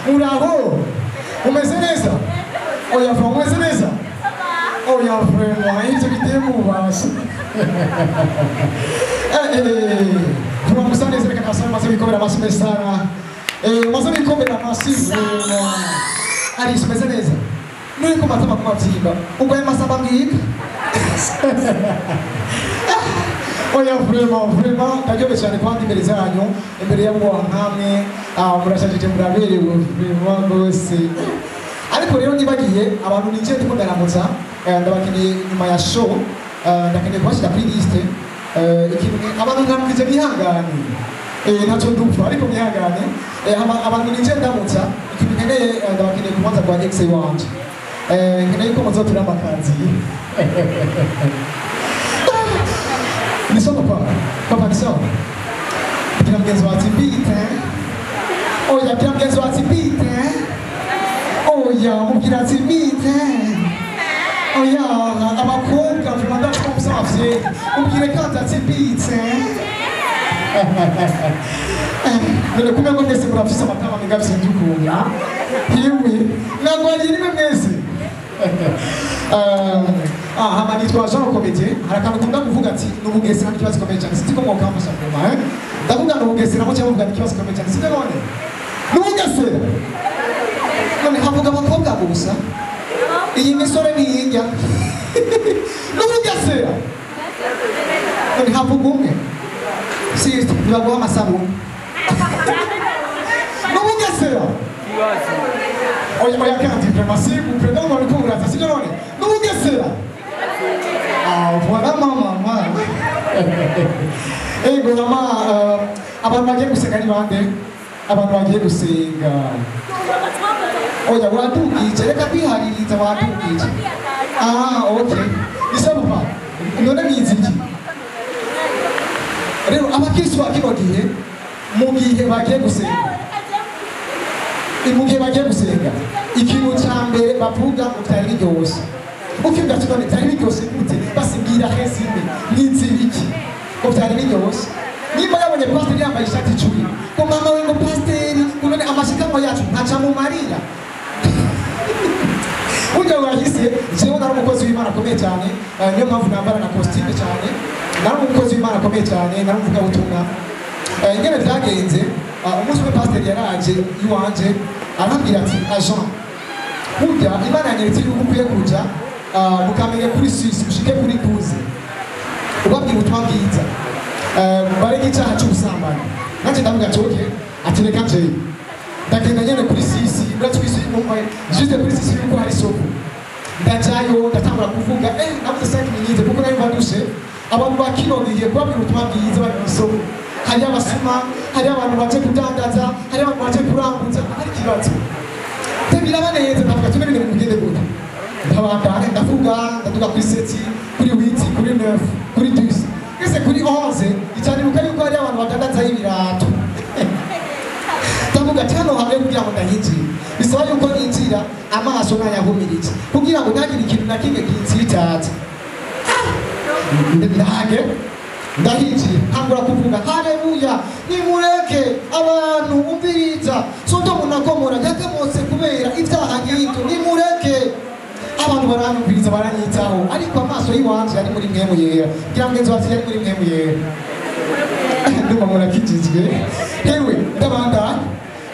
Muraho umeze neza oya vraiment umeze neza oya vraiment ivyo bitemubasha turamusa neza reka nasabe maze bikomera amashyi menshi sana maze bikomera amashyi vraiment Alice umeze neza nuri ku matama ku mavyimba urwaye amasamba mbwika oya vraiment vraiment ndaryohewe cyane kwandi imbere zanyu imbere y'abo nkamwe murashajije muraberewe vraiment rwose ariko rero nibagiye abantu ninjiye ndiko ndaramutsa ndabakeneye nyuma ya show ndakeneye kubashyira kuri liste ikintu abantu nkamwije mwihangane ntacyo ndupfa ariko mwihangane abantu ninjiye ndamutsa ikintu nkeneye ndabakeneye kubanza kwa ex wanje nkeneye ko muzotura amakanzi ni sawa papa papa ni sawa bwira mugenzi wawe ati bite oya bwira mugenzi wawe ati bite oya mubwira ati bite oya abakobwa vraiment ndakumsavye mubwire kandi ati bite none kumwe ngo mwese murafise amatama migafise ndukunda yewe nagwaye rimwe mwese hama nitwa Jean Comédien hari akantu ukunda kuvuga ati n'ubugesera n'ikibazo gikomeye cyane sinzi ko mwokamfasha vraiment ndavuga n'ubugesera mo cyangwa muvuga n'ikibazo gikomeye cyane sibyo none n'ubugesera none havuga abakobwa gusa iyi misore ntiyijya n'ubugesera none havuga umwe sister ntibaguha amasabune n'ubugesera oya oya kandi vraiment s'il vous plaît ndabona uriko uraza sibyo none n'ubugesera ah voilà mama ego mama abantu bagiye gusenga ni bande abantu bagiye gusenga oya watubwije reka kwihaririza watubwije ah okay isaba papa none nizi iki rero abakristo ba kino gihe mu gihe bagiye gusenga mu gihe bagiye gusenga ikintu cya mbere bavuga ngo byari biryoshye ukivuga ati none byari biryoshye gute basibwira hezime nizi iki ngo byari biryoshye nimba yabonye pasiteri yambaye ishati icuri ngo mama we ngo pasiteri ngo none amashikanwa yacu ntaca mu marira burya wahise jewe nari umukozi w'Imana akomeye cyane niyo mpamvu nambara na costume cyane nari umukozi w'Imana akomeye cyane nari umuvugabutumwa ingene byagenze umunsi umwe pasiteri yaraje iwanje arambwira ati agent burya Imana yanyeretse yuko ukwiye kuja mukamenya kuri sisi ushike kuri kuze ubabwira ubutumwa bwiza bareke icyaha cy'ubusambanyi nanjye ndavuga ati okay ati reka njeyo ndagenda nyene kuri sisi muratwisi juste kuri sisi yuko hari isoko ndajayo ndatangura kuvuga navuze 5 minutes kuko nari ndushe abantu ba kino gihe kubabwira ubutumwa bwiza bari mu isoko hari abasuma hari abantu baje kudandaza hari abantu baje kuranguza hari ikibazo biraba neza ndavuga ati none bigende gute ndabandana ndavuga ndaduga kuri 7 kuri 8 kuri 9 kuri 10 ngeze kuri 11 icanibuka yuko hari abantu badandaza ibirato ndavuga ati hano hamwe kugira ngo ndahinjire bisaba yuko ninjira amaso ntayahumirije kugira ngo ntagire ikintu na kimwe kinsitaza ndahage ndahinjira ntangura kuvuga haleluya nimureke abantu umviriza Sodomu na Gomora yakamotse kubera ibyaha nk'ibyo nimureke abantu baranyumviriza baranyitaho ariko amaso y'iwanje yari muri mwemu yera kugira mugenzi wacu yari muri mwemu yera ndumva murakijijwe hewe ndabandanya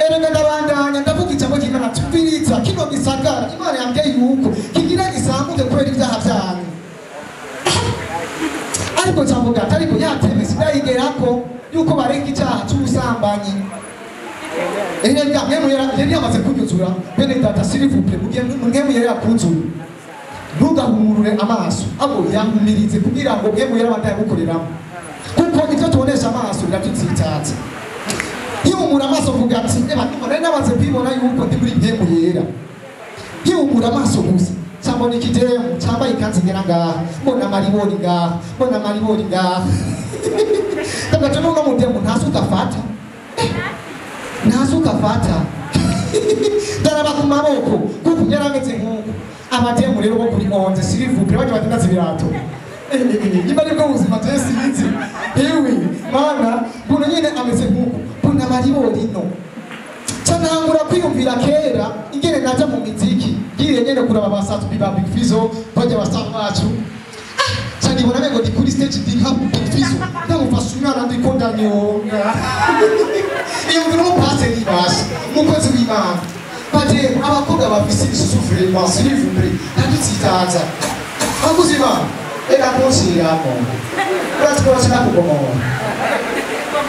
erega ndabandanya ndavuga ijambo ry'Imana tumviriza kino gisagara Imana yambwiye yuko kigira gisambuke kubera ibyaha byanyu ariko nzavuga ati ariko yateme sindayigerako yuko bareka icyaha cy'ubusambanyi erega mwemu yari yamaze kunyuzura bene data s'il vous plaît mwemu yari yakunzuye ntugahumurure amaso abo yahumirize kugira ngo mwemu yari abandanye gukoreramo kuko ibyo tubonesha amaso biradutsitaza nkihumura amaso mvuga ati eba nari namaze kwibona yuko ndi muri mwemu yera nkihumura amaso gusa cyambona ikidemu cyambaye ikanzu igera ngaha mbona amaribori ngaha mbona amaribori ngaha ndavuga ati n'uno mudemu nta suka afata nta suka afata ndaraba ku maboko kuko yari ameze nk'uko abademu rero bo kuri 11 s'il vous plaît bajya badandaza ibirato niba aribwo buzima je sinzi hewe mana mbona nyine ameze nk'uko mbona amaribori no Ntangura kwiyumvira kera ingene naja mu miziki ngiye nyene kuraba basatu biba Big Fizzo bajya basatu bacu. Ah, nibona mengo ndi kuri stage ndi nka Big Fizzo ndamufasha umwana ndiko ndanyonga. Iyo mvura umupasiteri basha umukozi w'Imana bate abakobwa bafise ibisusu vraiment s'il vous plaît ntadutsitaza abakozi b'Imana reka kunshiramo uratworoshye nakugomora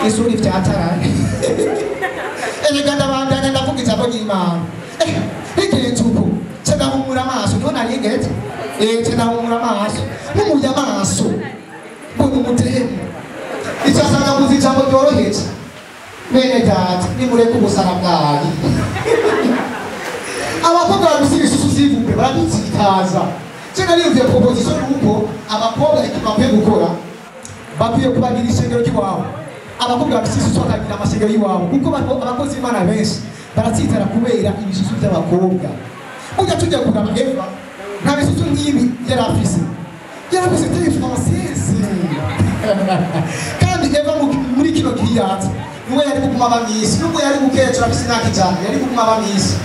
isuri vyataraye. Erega ndabandanya ndavuga ijambo ry'Imana. Bigenze uko nca ndahumura amaso niho nari ngeze. Nca ndahumura amaso mpumuye amaso mbona umudemu icasanga mvuze ijambo ryoroheje bene data nimureke ubusara bwanyu. Abakobwa bafise ibisusu vy'ivumbi baradutsitaza. Je nariyumviye proposition y'uko abakobwa ikintu bakwiye gukora bakwiye kubagira ishengero ry'iwabo. Abakobwa bafise ibisusu bakagira amashengero y'iwabo kuko abakozi b'Imana benshi baratsitara kubera ibisusu by'abakobwa. Burya tujya kuraba Eva nta bisusu nk'ibi yari afise. Yari afise taille française. Kandi Eva muri kino gihe niwe yari kuguma aba mw'isi nubwo yari gukecura afise imyaka 100 yari kuguma aba mw'isi.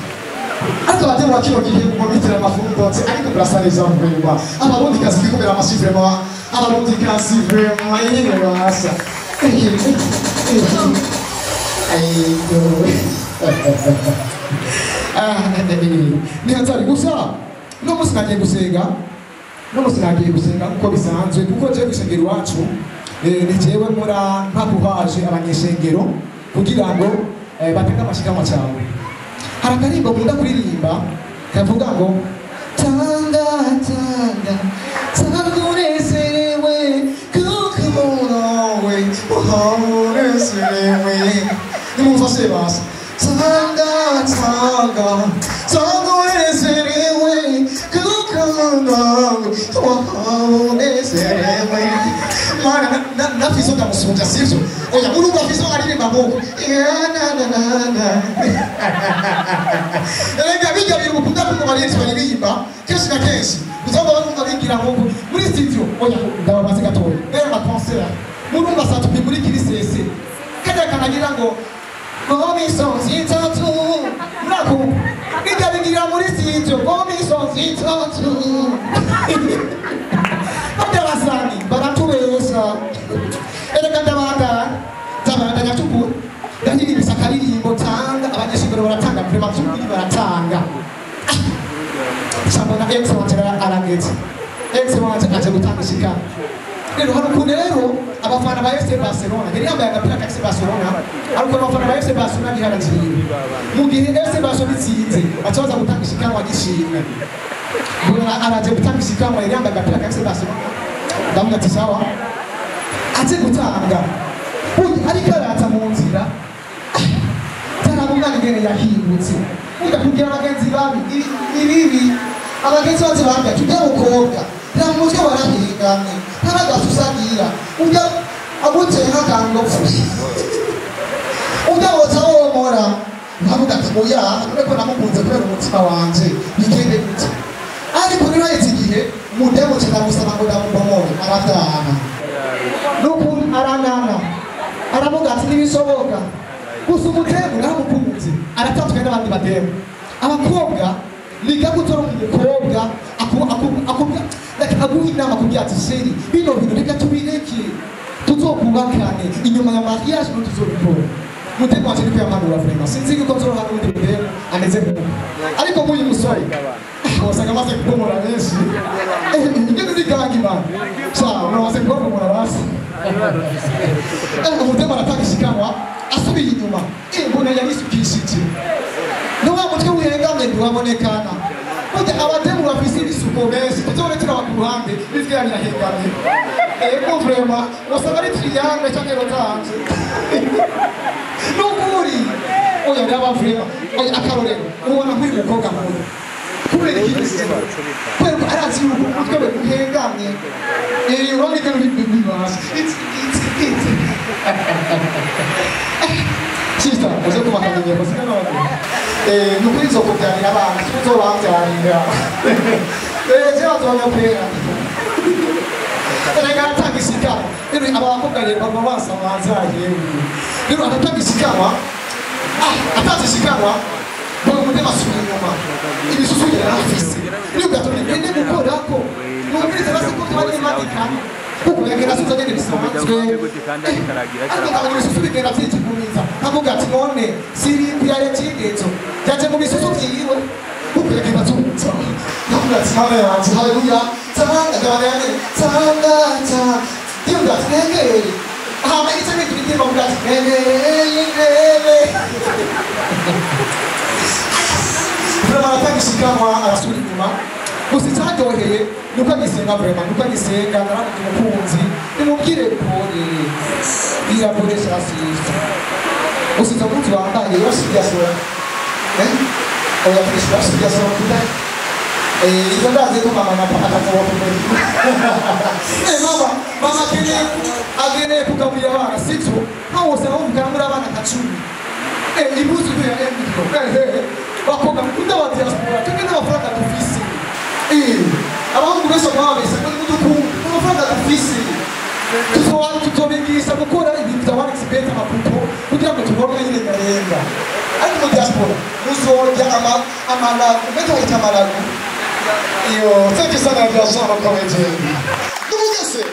Ariko abademu ba kino gihe ngo bitira amafundotse ariko burasa neza vraiment. Abarundi kazi bikomera amashyi vraiment. Abarundi kazi vraiment nyine basa. Ni hatari gusa no musi nagiye gusenga no musi nagiye gusenga uko bisanzwe kuko je gusengera iwacu ni jewe nkora nkakuhaje abanyeshengero kugira ngo batege amashikamwa cyane. Hari akarimbo nkunda kuririmba kavuga ngo tanga tanga tanga unezerewe kuko umuntu we unezerewe. Nimumfashe basi. Tanga tanga tanga unezerewe kuko umuntu unezerewe. Mana na Fizzo ndamusuhuza sivyo? Oya urumva Fizzo aririmba nk'uko na na na na. Erega bijya bintu mukunda kumva abaririmbyi baririmba kenshi na kenshi uzumva barumva bigira nk'uko muri studio. Oya ndababaze gatoya rero ama concert murumva satupi muri kirisese kajya kanagira ngo gomisonzi itatu murakumva bijya bigira muri studio gomisonzi itatu. Bajya basani baratubesha. Erega ndabandanya tukuru ndahiribisa akaririmbo tanga abanyeshuri baratanga vraiment by'ukuri baratanga. Cyabona ex wanje arageze ex wanje aje gutanga ishika. Rero hari ukuntu rero abafana ba FC Barcelona yari yambaye agapira ka FC Barcelona ariko abafana ba FC Barcelona biharagiye mu gihe FC Barcelona itsinze baca baza gutanga ishikanwa gishimwe. Mbona araje gutanga ishikanwa yari yambaye agapira ka FC Barcelona ndavuga ati sawa aje gutanga ariko araza mu nzira taraba umwana ingene yahindutse. Burya kugira abagenzi babi ni bibi. Abagenzi baze bambwira ati ujya mukobwa nta mutwe warahingamye nta n'agasusagira ujya aguteye nk'akantu ujya wotsa womora. Nkavuga ati oya none ko namukunze kubera umutima wanje bigende gute. Ariko niraheze igihe umudemu ndamusaba ngo ndamubomore aravyanga n'ukuntu aranana aravuga ati ntibisoboka. Gusa umudemu naramukunze aratandukanye n'abandi bademu. Abakobwa niga gutora umukobwa aguha inama akubwira ati sheri bino bintu reka tubireke tuzokubakane inyuma ya mariage no tuzobikora. Mudemu wanje niko yampanura vraiment sinzi yuko nzoroha n'undi mudemu ameze nk'uko. Ariko nk'uyu musore wasanga amaze kubomora benshi. Ingene ziganga Imana sawa uramaze kubomora basi. Umudemu aratanga ishikanwa asubiye inyuma imbona yarisukishije no wa mutwe wihengamye ntiwabonekana. Burya abademu bafise ibisuko benshi tuzobone turaba ku ruhande n'ivyo birahengamye. Ego vraiment wasanga ari triangle canke rotanje. Nukuri oya ndaba vraiment oya akarorero ubona nk'uyu mukobwa nk'uyu kubera iki kubera ko arazi yuko umutwe we uhengamye. Urabona ibintu bibasha it's Sister, uze kubakamenyero siko none. Nukuri nzokubyarira abana uzobabyarira. Je bazonyokwera. Erega aratanga ishikama. Rero abakobwa rero baba basabanza yewe. Rero aratanga ishikama Atanze ishikanwa mbona umutima asubira inyuma ibisusu yarafise niyo gatumye ngende gukora ko numvirize basi ko byaba bimanika kuko yagenda asuza nyene bisanzwe ariko nkabona ibisusu bigenda vyikigumiza nkavuga ati none siri kuyarekingezo yaje mu bisusu vyiwe kuko yagenda asuza nkavuga ati mama yanje haleluya tanga gabana tanga tanga ndivuga ati negereye hama igice n'ikindi bavuga ati negereye ndebe vraiment aratanga ishikanwa arasubira inyuma gusa icyanyoheye nuko agisenga vraiment nuko agisenga naramuka umukunzi nimubwire pole bwira pole shasista gusa izo mpuzu wambaye yose eh oya yasora kuda izo ndazi ko mama na papa atazobakumenya mama mama akeneye kugaburira abana sivyo nkaho wose bavugana muri abana nka 10 impuzu ya emilio bakobwa mukunda wa diaspora twebwe n'amafaranga dufise abahungu benshi baguma babeshya ngo nimudukunda n'amafaranga dufise tuzobigisha gukora ibintu bya one xbet amakupo kugira ngo tubone yirengarenga ariko mu diaspora muzorya amalagu mbese bayita amalagu iyo thank you sana diaspora comedy Merci.